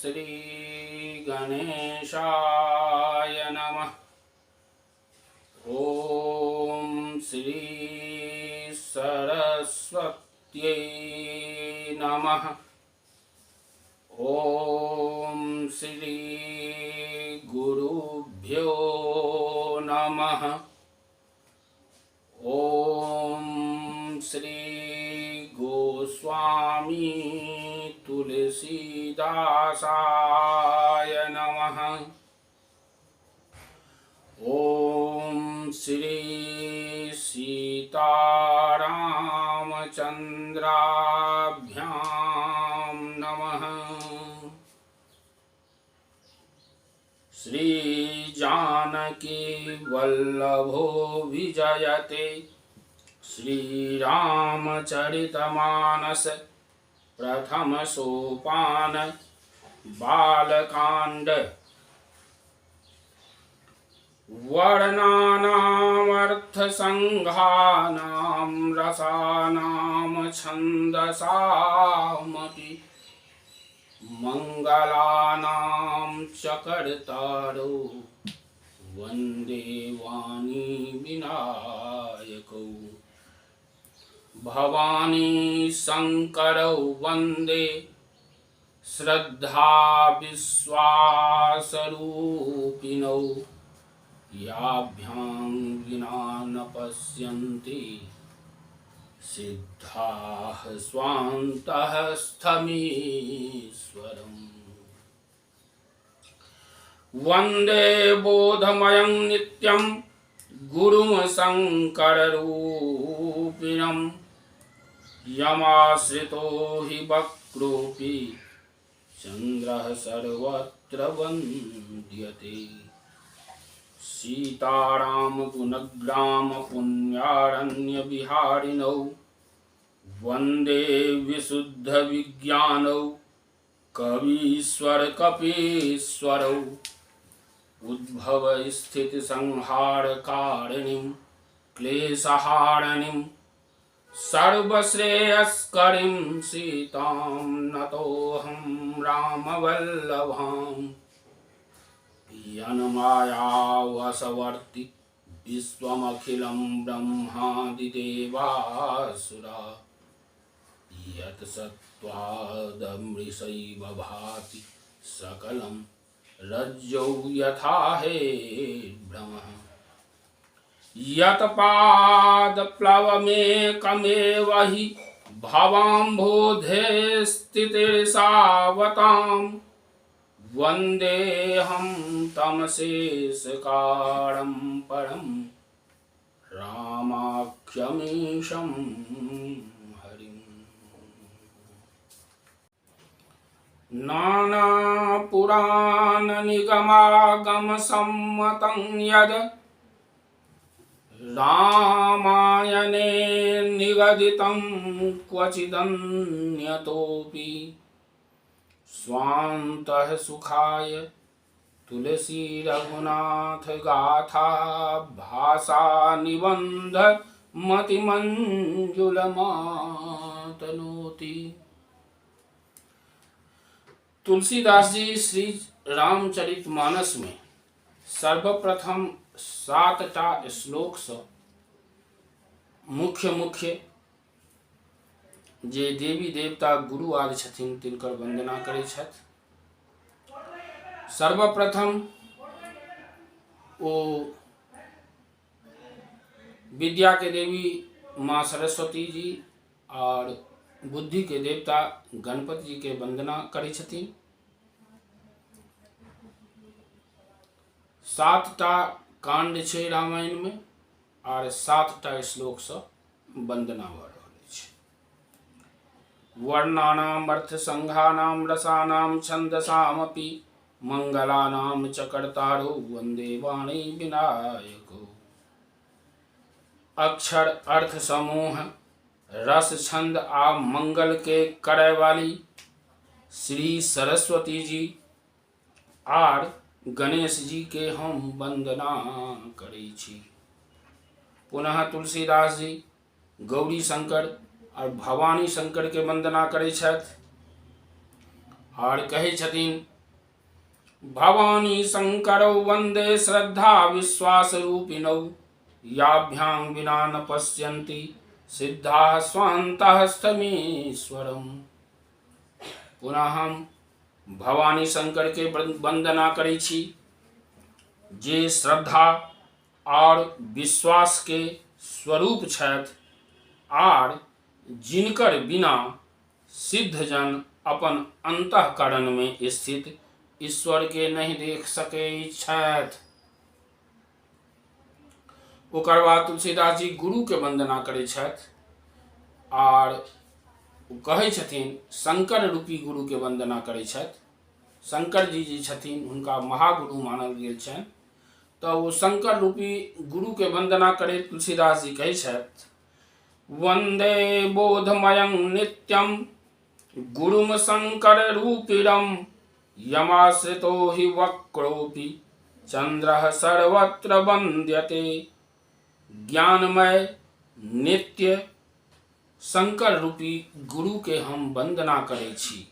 श्री गणेशाय नमः। ॐ श्री सरस्वत्यै नमः। ॐ श्री गुरुभ्यो नमः। ॐ श्री गोस्वामी तुलसीदासाय नमः। ॐ श्री सीतारामचन्द्राभ्यां नमः। श्री जानकी वल्लभो विजयते। श्री रामचरितमानस प्रथम सोपान बालकांड। वर्णानामर्थसङ्घानां रसानां छन्दसामपि मङ्गलानां च कर्तारौ वन्दे वाणी विनायकौ। भवानी शङ्करौ वन्दे श्रद्धा विश्वासरूपिणौ याभ्यां विना न पश्यन्ति सिद्धाः स्वान्तः स्थमीश्वरम्। वन्दे बोधमयं नित्यं गुरुं शङ्कररूपिणं यमाश्रितो हि वक्रोऽपि चन्द्रः सर्वत्र वन्द्यते। सीताराम गुणग्राम पुण्यारण्य विहारिणौ वन्दे विशुद्ध विज्ञानौ कवीश्वर कपीश्वरौ। उद्भव स्थिति संहार कारिणीं क्लेशहारिणीं सर्वश्रेयस्करीं सीतां नतोऽहं रामवल्लभाम्। यन्मायावशवर्ति विश्वमखिलं ब्रह्मादिदेवासुरा यत् सत्त्वादमृषैव भाति सकलं रज्जौ यथा हे भ्रमः। यत् पादप्लवमेकमेव हि भवाम्भोधे स्थितिर्सावताम् वन्देऽहं तमशेषकारं परं रामाख्यमीशं हरिम्। नानापुराणनिगमागमसम्मतं यद् रामायणे निगदितं क्वचिदन्यतोऽपि स्वान्तः सुखाय तुलसी रघुनाथ गाथा भाषा निबंध मतिमंजुलमातनोति। तुलसीदास जी श्री रामचरित मानस में सर्वप्रथम सातटा श्लोकसँ मुख्य मुख्य जे देवी देवता गुरु आदि छथिन तिनकर वन्दना करै छथि। सर्वप्रथम ओ विद्या के देवी माँ सरस्वती जी आओर बुद्धि के देवता गणपति जी के वन्दना करै छथिन। सातटा काण्ड छै रामायणमे आर सातटा श्लोकसँ वन्दना भऽ रहल अछि। वर्णानाम अर्थ संघानाम रसानाम छंदसामपि मंगलानाम च कर्तारो वंदे वाणी विनायको। अक्षर अर्थ समूह रस छंद आ मंगल के करय वाली श्री सरस्वती जी आर गणेश जी के हम वंदना करै छी। पुनः तुलसीदास जी गौरी शंकर और भवानी शंकर के वंदना करै छथि आओर कहै छथिन भवानी शंकरौ वन्दे श्रद्धा विश्वास रूपिणौ याभ्यां विना न पश्यन्ति सिद्धाः स्वान्तःस्थमीश्वरम्। पुनः हम भवानी शंकर के वंदना करै छी जे श्रद्धा आओर विश्वास के स्वरूप छथि आर जिनकर बिना सिद्धजन अपन अंतःकरणमे स्थित ईश्वरके नहि देख सकैत छथि। ओकर बाद तुलसीदास जी गुरुके वन्दना करै छथि आर ओ कहै छथिन शंकर रूपी गुरुके वन्दना करै छथि। शंकर जी जे छथिन हुनका महागुरु मानल गेल छनि। तऽ ओ शंकर रूपी गुरुके वन्दना करैत तुलसीदास जी कहै छथि वन्दे बोधमयं नित्यं गुरुं शङ्कररूपिणं यमाश्रितो हि वक्रोऽपि चन्द्रः सर्वत्र वन्द्यते। ज्ञानमय नित्य शंकर रूपी गुरु के हम वंदना करै छी।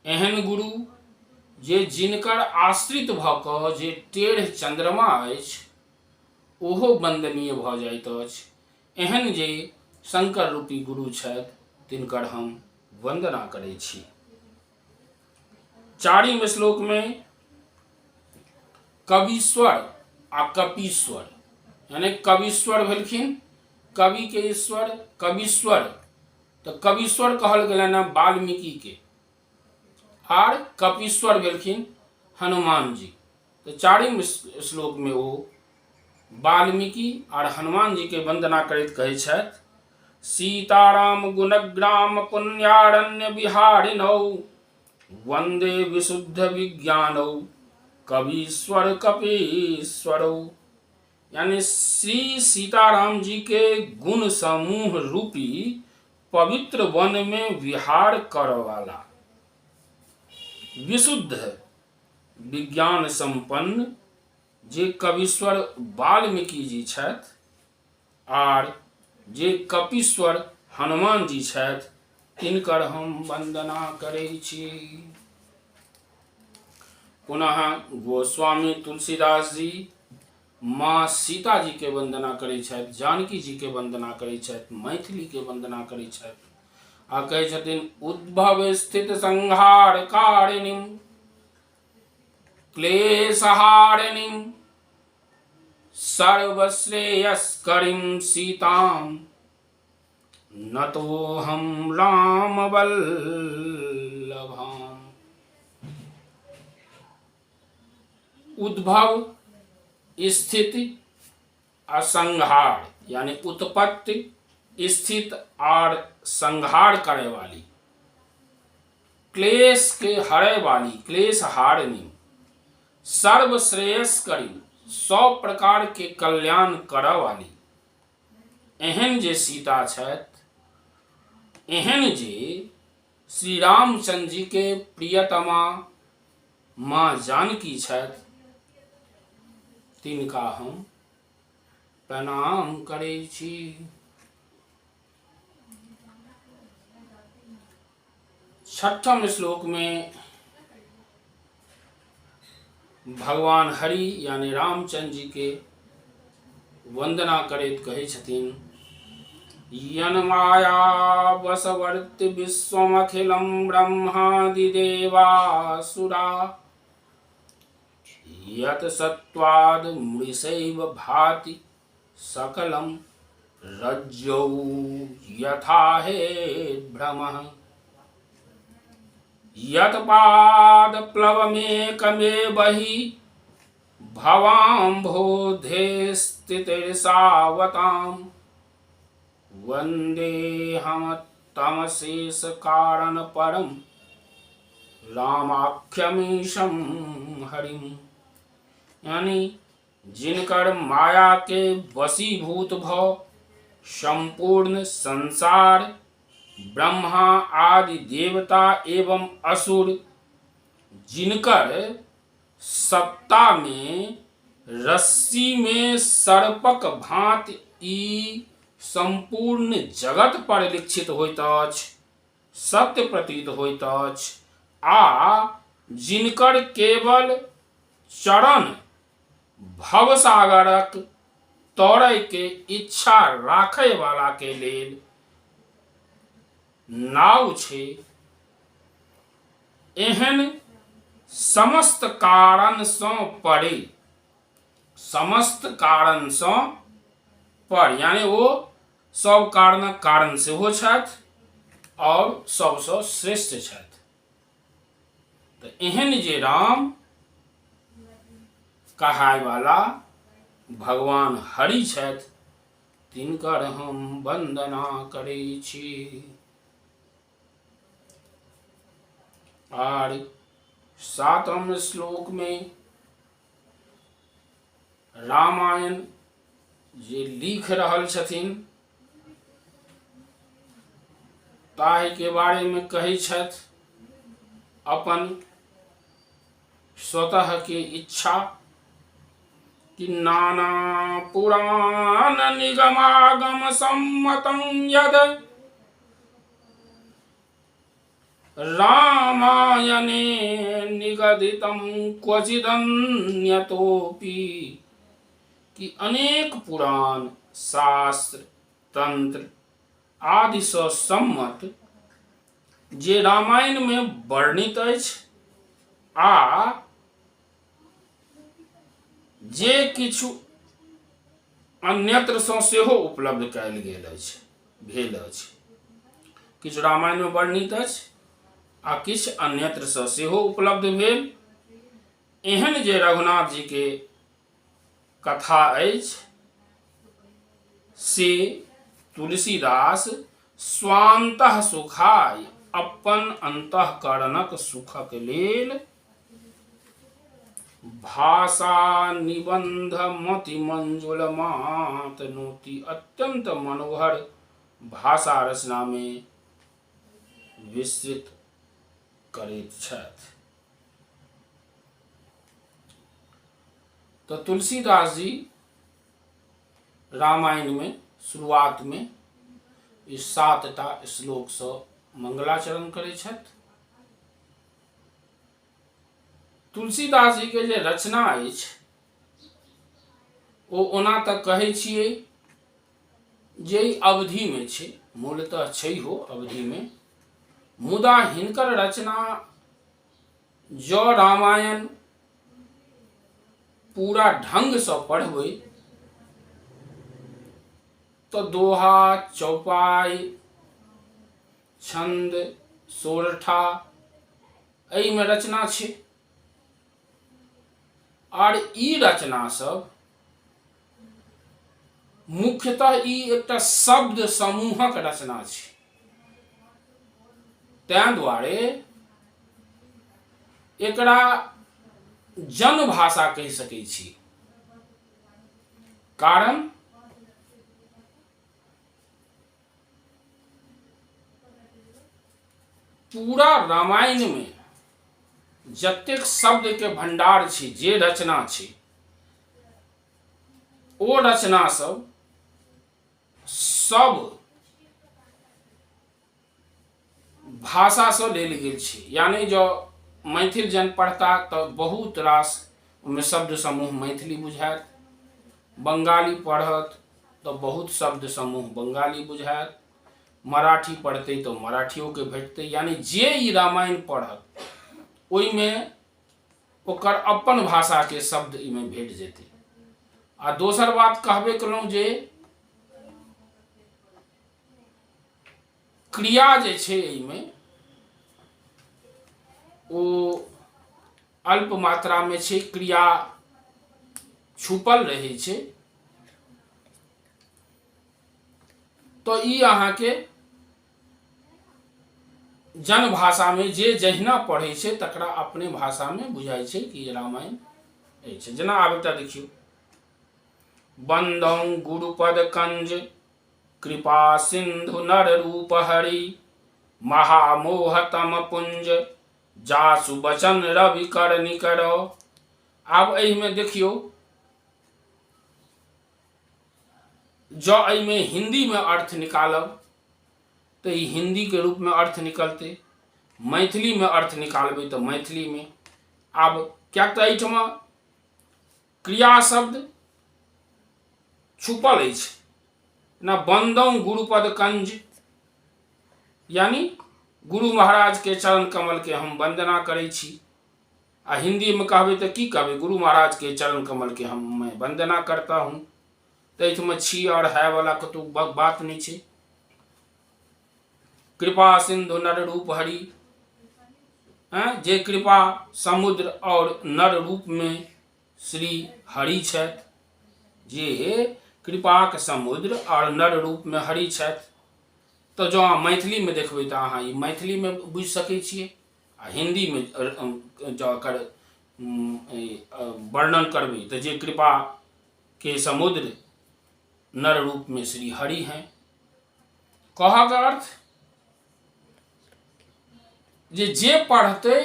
एहन गुरु जे जिनकर आश्रित भऽ कऽ जे टेढ़ चंद्रमा अछि ओहो वन्दनीय भऽ जाइत अछि। एहन जे शंकर रूपी गुरु छथि तिनकर हम वन्दना करै छी। चारिम श्लोकमे कवीश्वर आ कपीश्वर, यानी कवीश्वर भेलखिन कवि के ईश्वर, कवीश्वर तऽ कवीश्वर कहल गेलनि हँ वाल्मीकि के, आर कपीश्वर भेलखिन हनुमान जी। तऽ चारिम श्लोकमे ओ वाल्मीकि आर हनुमान जी के वंदना करैत कहै छथि सीताराम गुणग्राम पुण्यारण्य बिहारिणौ वंदे विशुद्ध विज्ञानौ कवीश्वर कपीश्वरौ। यानी श्री सीताराम जी के गुण समूह रूपी पवित्र वन में विहार करऽ वाला विशुद्ध विज्ञान संपन्न जे कवीश्वर वाल्मीकि जी छथि आर जे कपीश्वर हनुमान जी छथि तिनकर हम वंदना करै छी। पुनः गोस्वामी तुलसीदास जी माँ सीता जी के वंदना करै छथि, जानकी जी के वंदना करै छथि, मैथिली के वंदना करै छथि आ कहै छथिन उद्भव स्थित संहार कारिणीं क्लेशहारिणीं सर्वश्रेयस्करीं सीतां नतोऽहं रामवल्लभाम्। उद्भव स्थिति आ संहार यानी उत्पत्ति स्थित आर संहार करे वाली, क्लेश के हरे वाली, क्लेश हारिणी, सर्वश्रेयस्करी, सब प्रकार के कल्याण करऽ वाली एहन जे सीता छथि, एहन जे श्री रामचंद्र जी के प्रियतमा माँ जानकी छथि तिनका हम प्रणाम करै छी। छठम श्लोक में भगवान हरि यानी रामचंद्र जी के वंदना करैत कहै छथिन यन माया वशवर्ति विश्वमखिलं ब्रह्मादिदेवासुरा यत सत्वाद मृषैव भाति सकलं रज्जौ यथा हे भ्रमः यत पादप्लवमेकमेव हि भवाम्भोधे स्थितिर्सावतां वन्देऽहं तमशेषकारणपरं रामाख्यमीशं हरिं। यानी जिनकर माया के वशीभूत भ संपूर्ण संसार ब्रह्मा आदि देवता एवं असुर जिनकर सत्ता में रस्सी में सर्पक भांति ई संपूर्ण जगत परिलक्षित होइत अछि, सत्य प्रतीत होइत अछि, आ जिनकर केवल चरण भवसागरक तौरयके इच्छा राखयवलाके लेल नाव छै, एहन समस्त कारणसँ परे, समस्त कारणसँ पर, यानी ओ सब कारणक कारण सेहो छथि आओर सबसँ श्रेष्ठ छथि। तऽ एहन जे राम कहायवाला भगवान हरि छथि, तिनकर हम वन्दना करै छी। आर सातम श्लोकमे रामायण जे लिख रहल छथिन ताहिके बारेमे कहै छथि अपन स्वतःके इच्छा कि नाना पुराण निगमागम सम्मतं यद रामायणे निगदितं क्वचिदन्यतोपि, कि अनेक पुराण शास्त्र तंत्र आदिसँ सम्मत जे रामायणमे वर्णित अछि आ जे किछु अन्यत्रसँ सेहो उपलब्ध कयल गेल अछि भेल अछि। किछु रामायणमे वर्णित अछि आ किछु अन्यत्रसँ सेहो उपलब्ध भेल, एहन जे रघुनाथ जीके कथा अछि से तुलसीदास स्वान्तः सुखाय, अपन अन्तःकरणक सुखक लेल, भाषा निबंध मति मंजुल मात नोति, अत्यंत मनोहर भाषा रचना में विस्तृत करैत छथि। तऽ तुलसीदास जी रामायण में शुरुआत में ई 7टा श्लोकसँ मंगलाचरण करै छथि। तुलसीदास जी के जे रचना अछि ओ ओना तऽ कहै छियै जे ई अवधिमे छै, मूलतः छै हो अवधिमे, मुदा हिनकर रचना जँ रामायण पूरा ढङ्गसँ पढ़बै तऽ दोहा, चौपाई, छन्द, सोरठा एहिमे रचना छै। आर ई रचना सब मुख्यतः ई एकटा शब्द समूहक रचना छै, तैं दुआरे एकरा जनभाषा कहि सकै छी, कारण पूरा रामायणमे जतेक शब्दके भंडार छै, जे रचना छै, ओ रचना सब सब भाषासँ लेल गेल छै। यानि जँ मैथिल जन पढ़ता तऽ बहुत रास ओहिमे शब्द समूह मैथिली बुझायत, बंगाली पढ़त तऽ बहुत शब्द समूह बंगाली बुझायत, मराठी पढ़तै तऽ मराठियोके भेटतै। यानि जे ई रामायण पढ़त ओहिमे ओकर अपन भाषाके शब्द एहिमे भेट जेतै। आ दोसर बात कहबे केलहुँ जे क्रिया जे छै एहिमे ओ अल्प मात्रामे छै, क्रिया छुपल रहै छै। तऽ ई अहाँके जनभाषामे जे जहिना पढ़ै छै तकरा अपने भाषामे बुझाइ छै कि रामायण अछि। जेना आब एकटा देखियौ, बन्दौ गुरुपद कंज कृपा सिंधु नर रूप हरि महामोह तम पुंज जासु बचन रवि कर निकरो। आब एहिमे देखियौ, जँ एहिमे हिन्दीमे अर्थ निकालब तऽ ई हिन्दीके रूपमे अर्थ निकलतै, मैथिलीमे अर्थ निकालबै तऽ मैथिलीमे आब किएक तऽ एहिठमा क्रिया शब्द छुपल अछि न। वंदौ गुरुपद कंज, यानी गुरु महाराज के चरण कमल के हम वंदना करै छी। आ हिंदी में कहबै तऽ की कहबै? गुरु महाराज के चरण कमल के हम मैं वंदना करता हूँ। तऽ एहिठमा छी और है वाला कतौ बात नहि छै। कृपा सिंधु नर रूप हरि, हैं, जे कृपा समुद्र और नर रूप में श्री हरि छथि, जे कृपाक समुद्र और नर रूप में हरि छथि। तऽ जँ अहाँ मैथिलीमे देखबै तऽ अहाँ ई मैथिलीमे बुझि सकै छियै, आ हिन्दीमे जँ एकर वर्णन करबै तऽ जे कृपा के समुद्र नर रूप में श्री हरि हैं। कहक अर्थ जे जे पढ़तै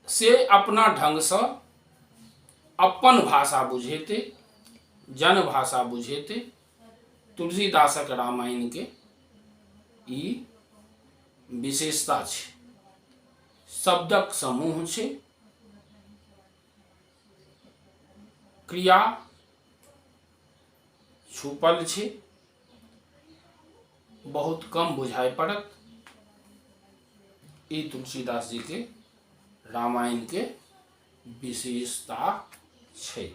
से अपना ढंगसँ अपन भाषा बुझेतै, जन भाषा बुझेतै। तुलसीदासक रामायणके ई विशेषता छै। शब्दक समूह छै, क्रिया छुपल छै, बहुत कम बुझाइ पड़त। ई तुलसीदास जी के रामायण के विशेषता छै।